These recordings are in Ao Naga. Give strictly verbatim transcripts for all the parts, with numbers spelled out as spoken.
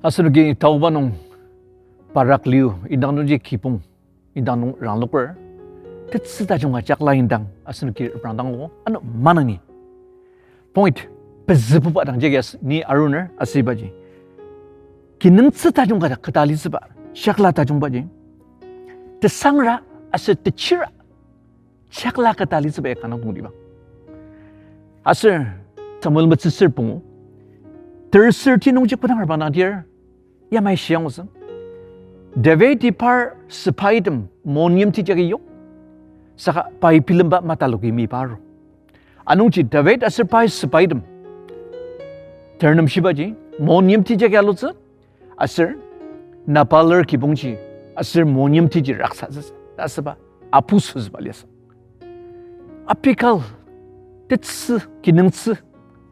Asenoki taoba nung Barak liu indang nungji kibong indang nung rangloker. Tetsü tajung ka jakla indang asenoki rangdango ano maneni. Point pezübuba dang jagi as- ni aruner asübaji. Kinungtsü tajung ka dak keta litsüba jakla tajungbaji. Tesangra aser techira jakla keta litsüba ya kanga tongtibang. Aser Samuel metsüsür pungu, thirty nungji kodang arbanang dir, yamai shiangutsü. David-i par sepaitem mon yimti jagi yok, saka pai bilemba mataloki miparu. Anungji David aser pai sepaitem ternem shibaji mon yimti jagi alutsü, aser Nabaler kibongji aser mon yimtiji raksatsü ta asüba apu süzüba liasü. Abigail tetsü, kinungtsü,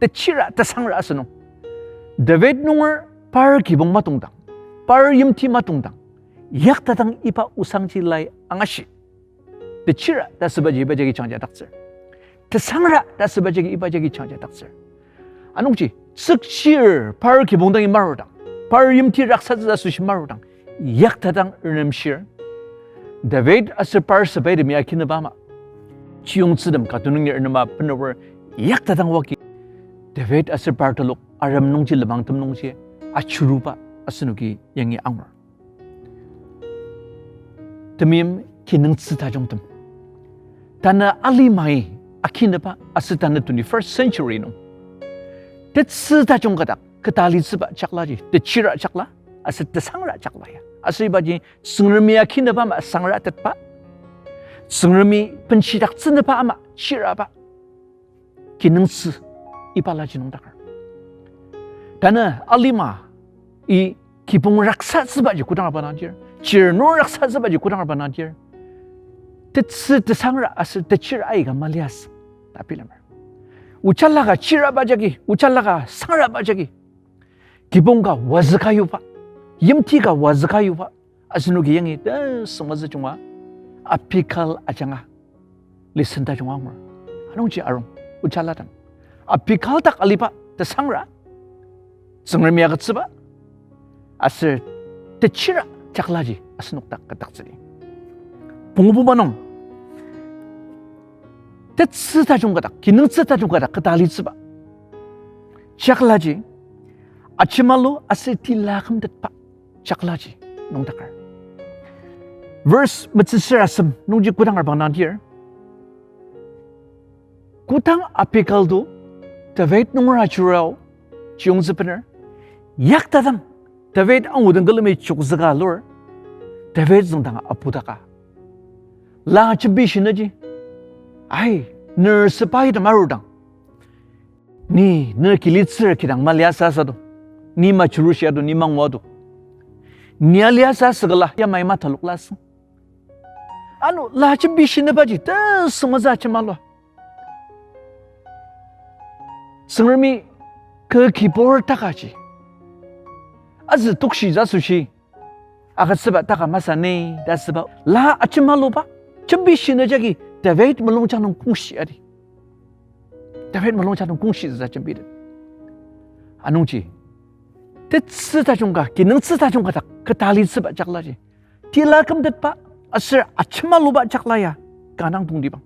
techira, tesangra asünung, David nunger par kibong matongdang, par yimti matongdang, yaktadang iba osangji lai angashi. Techira ta asübaji iba jagi changjadaktsür. Tesangra ta asüba jagi iba jagi changjadaktsür. Anungji tsükchir par kibong dangi marudang, par yimti raksatsü asoshi marudang, yaktadang renemshir, David aser par sepaitemi akinüba ama, chiyongtsütem ka tenungi renema bener, yaktadang wagi David aser par telok arem nungji, lemangtem nungji achuruba asenoki yangi angur. Temeim kinungtsü tajungtem, tanü alimai akinüba aser tanü twenty-first century nung tetsü tajung ka dak keta litsüba jaklaji techira jakla aser tesangra jakla ya. Aser ibaji Tsüngremi akinüba ama sangratetba, Tsüngremi benshidaktsünüba ama chiraba kinungtsü iba laji nüngdaker. Tanü alima-i kibong raksatsübaji kodang arba nangdir, chir nung raksatsübaji kodang arba nangdir, tetsü tesangra aser techira aika maliasü ta bilemer. Ojala ka chiraba jagi, ojala ka sangraba jagi, kibong ka wazüka yuba, yimti ka wazüka yuba asenoki yangi tesüngmazü junga Abigail ajanga lesson tajung angur. Anungji arung, ojalatem, Abigail dak aliba tesangra, Tsüngremi agütsüba, aser techira jaklaji asenok dak kü daktsüdi. Pungububa nung, tetsü tajung ka dak, kinungtsü tajung ka dak keta litsüba jaklaji, achemalu aser tila kümtetba jaklaji nüngdaker. Verse metsüsür asem nungji kodang arba nangdir, kodang Abigail to David nunger achurao chiyongtsü bener, yaktadang David angudang külemi chokzüka alur, David züngdang apudaka, la jembi shinüji, ai, ner sepaitem arudang, ni ner kilitsür kidang maliasü asü to, ni machurushi ado, ni mangua to, ni aliasü asü küla yamai matalok la asü. Ano la jembi shinübaji tesüngmazü ajemalua, Tsüngremi kü kibur takaji, azü tokshi za asoshi agütsüba taka masü ni ta asüba la ajemaluba jembi shinü jagi David mulungjang nung kongshi adi. David mulungjang nung kongshitsüsa jembitet. Anungji, tetsü tajung ka, kinungtsü tajung ka dak keta litsüba jaklaji, tila kümtetba aser ajemaluba jakla ya kanga tongtibang.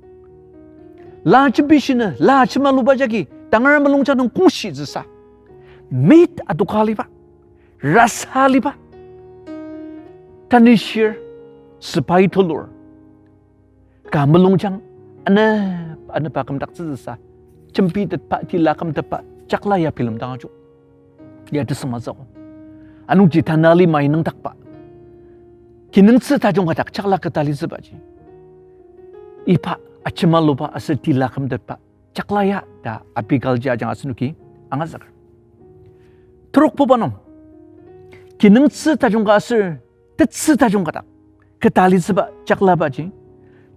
La jembi shinü, la ajemaluba jagi tangar mulungjang nung kongshitsüsa, mit adoka aliba, rasa aliba, tanishir, sepai tulur ka mulungjang anep anep akümdaktsütsüsa jembitetba, tila kümtetba jakla ya bilemdang ajo. Ya tesüngmazügo. Anungji tanü alimai nüngdakba, kinungtsü tajung ka dak jakla keta litsübaji, iba ajemaluba aser tila kümtetba jakla ya ta Abigail ji ajanga asenoki angazüker. Terokbuba nung, kinungtsü tajung ka aser tetsü tajung ka dak keta litsüba jaklabaji,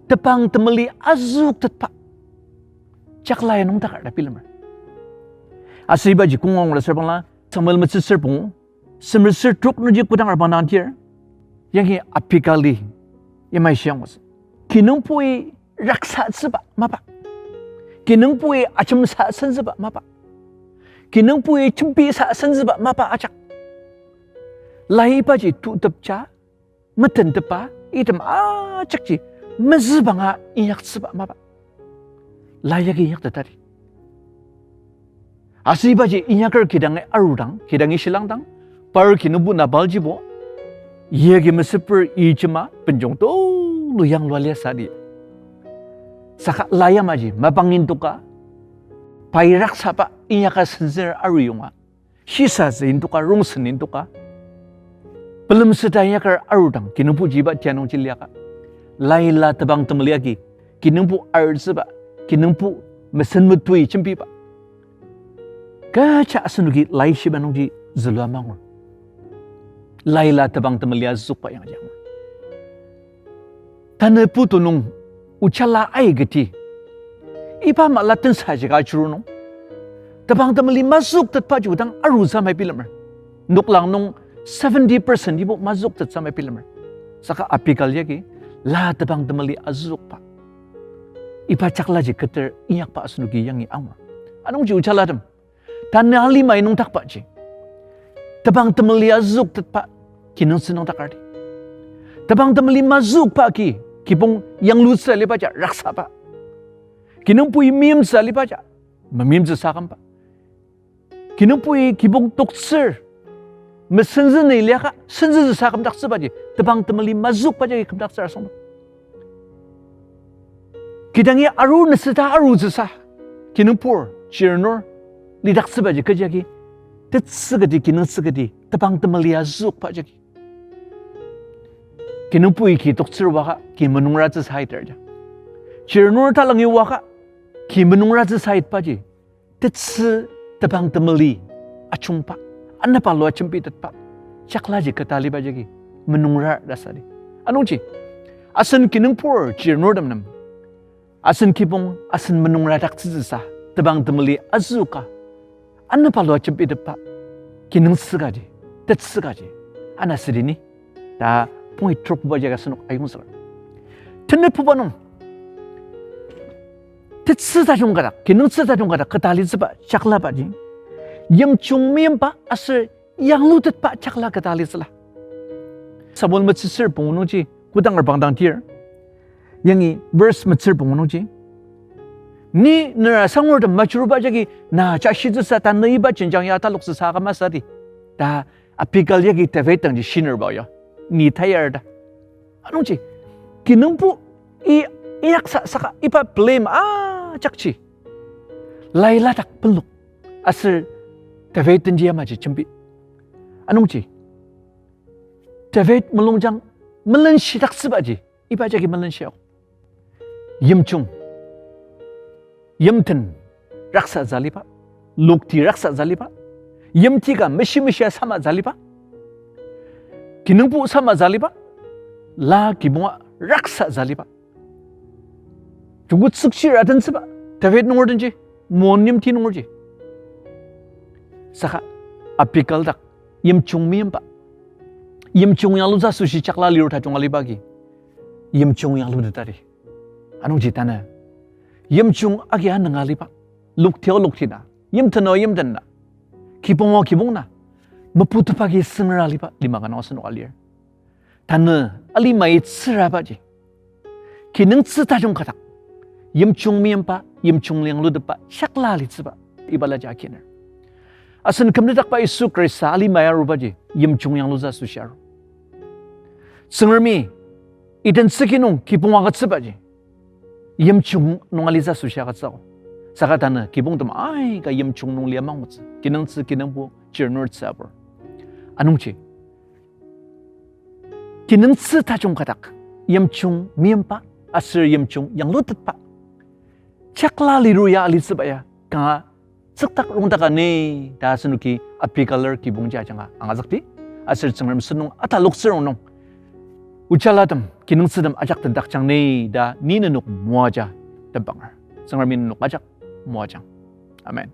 tepang temeli azüktetba jakla ya nüngdaker ta bilemer. Aser ibaji kong angur asür bangla, Samuel metsüsür pungu, semerser trok nungji kodang arba nangdir, yangi Abigail-i yamai shiangutsü. Kinungpoi raksatsüba mapa, kinungpoi ajemsa senzüba mapa, kinungpoi jembisa senzüba mapa ajak, Lai ibaji tutepja, metentepa, item ajakji mezübanga inyaktsüba mapa. Lai yagi inyaktetadi. Aser ibaji inyaker kidangi arudang, kidangi shilangdang, par kinungpo Nabaljibo, yagi mesüper ijema benjong tulu yanglua liasadi. Saka lai yamaji mapang indoka, pai raksaba inyaka senzür aruyonga, shisatsü indoka, rongsen indoka, pelem süta inyaker arudang kinungpoji iba tia nungji liaka, laila tebang temeli agi kinungpo artsüba, kinungpo mesen metui jembiba, kecha asenoki laishiba nungji zülua mangur. Laila tebang temeli azüzükba yangji angur. Tanü putu nung ojala aikati, iba mala tensa jika ajuru nung, tebang temeli mazüktetbaji odang arutsü mai bilemer. Noklang nung seventy percent ibo mazüktettsü mai bilemer. Saka Abigail yagi la tebang temeli azükba, iba chaklaji keter inyakba asenoki yangi angur. Anungji ojalatem, tanü alimai nüngdakbaji, tebang temeli azüktetba kinungtsü nüngdakerdi. Tebang temeli mazükba agi kibong yanglutsü alibaja raksaba, kinungpoi meimtsü alibaja memeimtsü sakümba, kinungpoi kibong toktsür mesenzü neliaka senzütsü sakümdaktsübaji tebang temeli mazükbaji kümdaktsür asüngdang. Kidangi aru nesüta arutsüsa, kinungpur chirnur lidaktsübaji kechiyagi, tetsü kati kinungtsü kati tebang temeli azükba jagi. Kinungpoi ki toktsür waka ki menungratsü saiter ja. Chirnur talangi waka ki menungratsü saitbaji, tetsü tebang temeli ajungba, anaba lua jembitetba, chaklaji ketaliba jagi menungrar ta sadi. Anungji, asen kinungpur chirnurtem nem, asen kibong asen menungradaktsütsüsa, tebang temeli azüka, anaba lua jembitetba kinungtsü kaji, tetsü kaji, ana südi ni ta point trokba jagi asenok ayongzüker. Tenetpuba nung, tetsü tajung kadak, kinungtsü tajung kadak keta alitsüba chaklabaji, yimjung meyimba aser yanglutetba chakla keta alitsüla. Samuel metsüsür pungu nungji kodang reprangdang tir, yangi verse metsür pungu nungji, ni nera sangurtem majuruba jagi na jashitsüsa tanü iba jenjang ya taloktsüsa akümasa di, ta Abigail yagi David dangji shinerba ya, ni tayar ta. Anungji, kinungpo i, inyaksa saka iba blame ajakji laila dak pelok aser David denji yamaji jembi. Anungji, David mulungjang melenshidaktsübaji iba jagi melenshiao. Yimjung, yimten raksatsü aliba, lokti raksatsü aliba, yimti ka meshi meshia samatsü aliba, kinungpo samatsü aliba, la kibonga raksatsü aliba, joko tsükchir atentsüba, David nunger denji, Maon yimti nungerji. Saka Abigail dak yimjung meyimba, yimjung yanglutsü asoshi chakla lirur tajung aliba agi yimjung yanglutetadi. Anungji tanü yimjung agi anünga aliba, loktio loktina, yimteno yimtena, kibongo kibongna, meputepa agi süngra aliba lima ka nung asenok alir. Tanü alimai tsürabaji, kinungtsü tajung kadak yimjung meyimba, yimjung yanglutetba chakla alitsüba ibalaji akiner. Asen kümdakba Yisu Khrista alimai arubaji yimjung yanglutsü asoshi aru. Tsüngremi Eden tsüki nung kibong agütsübaji yimjung nung alitsü asoshi agütsüogo. Saka tanü kibongtem aika yimjung nung lia mangutsü, kinungtsü, kinungpo, chirnurtsü apur. Anungji, kinungtsü tajung kadak yimjung meyimba aser yimjung yanglutetba chakla liru ya alitsüba ya kanga tsüktak rongdaka ni ta asenoki Abigail kibongji ajanga angazükdi. Aser Tsüngrem sentong ataloktsü rongnung ojalatem, kinungtsütem ajak tendakjang ni ta ni nenok moaja tembanger. Tsüngremi nenok ajak moajang. Amen.